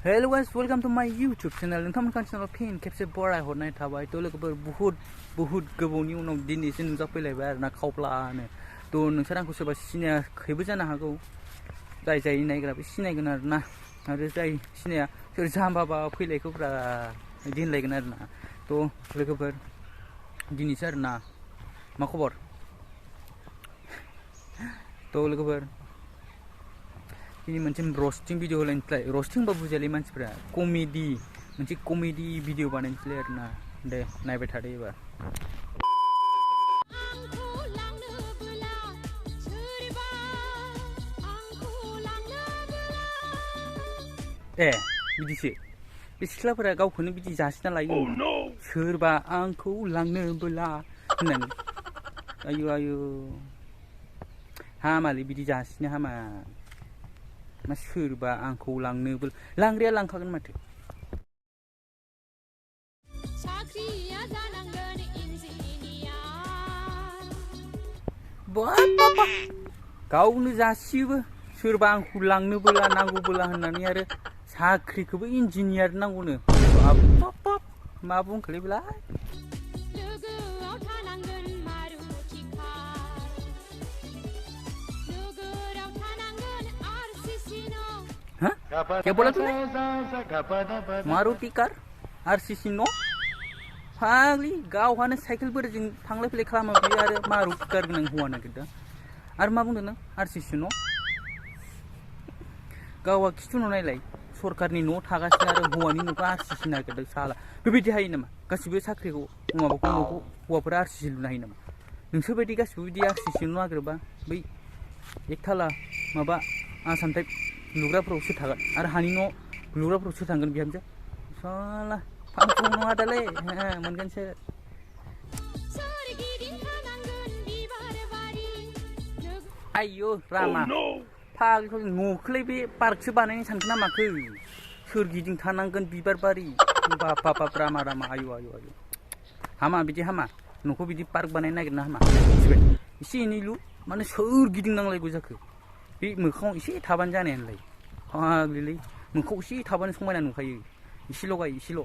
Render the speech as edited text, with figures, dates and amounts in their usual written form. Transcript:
Hello guys, welcome to my YouTube channel. नोंथांमोननि channel फिन खेबसे बराय हरनाय थाबाय थ' लोगोफोर बुहुद गोबावनि उनाव दिनैसो नुजाफैलायबाय आरोना खावब्लानो थ' नोंसोर आंखौ सोरबा सिनायाखैबो जानो हागौ जाय नायग्रा बे सिनायगोन आरोना आरो जाय सिनाया सोर जाम्बाबा फैलायखौब्रा बिदि होनलायगोन आरोना थ' लोगोफोर दिनैसो आरोना मा खबर थ' लोगोफोर ini मोनसे रस्टिं भिडिअ होलायनोसैलाय रस्टिं बा बुजियालै मानसिफ्रा कमेडि मोनसे कमेडि भिडिअ बानायनोसैलाय आरोना दे नायबाय थादो एबार ए बिदिसो बे सिख्लाफोरा गावखौनो बिदि जासिना लायो सोरबा आंखौ लांनोबोला होननानै आयु हामालै बिदि जासिनो हामा मा सोरबा आंखौ लांनोबो लांग्राया लांखागोन माथो बाबा गावनो जासियोबो सोरबा आंखौ लांनोबोला नांगौबोला होननानै आरो साख्रिखौबो इन्जिनियार नांगौनो बाब मा बुंखोलै बेलाय क्या बोला तूने मारुति कार आरसीसी न फाग्लि गावहानो साइकेलफोरजों थांलाय फैलाय खालामो बे आरो मारुति कार गोनां हौवा नागिरदों आरो मा बुंदों नों आरसीसी न गावहा खिथु नायलाय सरकारनि न' थागासिनो आरो हौवानि न'खौ आरसीसी नागिरदों साला बेबायदि हायो नामा गासिबो साख्रिखौ माबाखौ न'खौ हौवाफोरा आरसीसी लुनो हायो नामा नोंसोर बायदि गासिबो बिदि आरसीसी न' नागिरबा बै एकथाला माबा आसाम टाइप लुग्राफोराव सोर थागोन आरो हानि न' लुग्राफोराव सोर थांगोन बिहामजो साला फांफुं नङा दालै मोनगोनसो आयौ रामा फाग्लिखौ न'खौलाय बे पार्कसो बानायनो सानखो ना माखो सोरगिदिं थानांगोन बिबार बारि बाब रामा आयु हामा बिदि हामा न'खौ बिदि पार्क बानायनो नागिरना हामा मिथिबाय एसे एनै लु माने सोरगिदिं नांलायगौ जाखो बे मोखाङाव एसे थाबानो जानाय होनलाय फाग्लिलै मोखाङाव एसे थाबानो समायना नुखायो एसेल' गाय एसेल'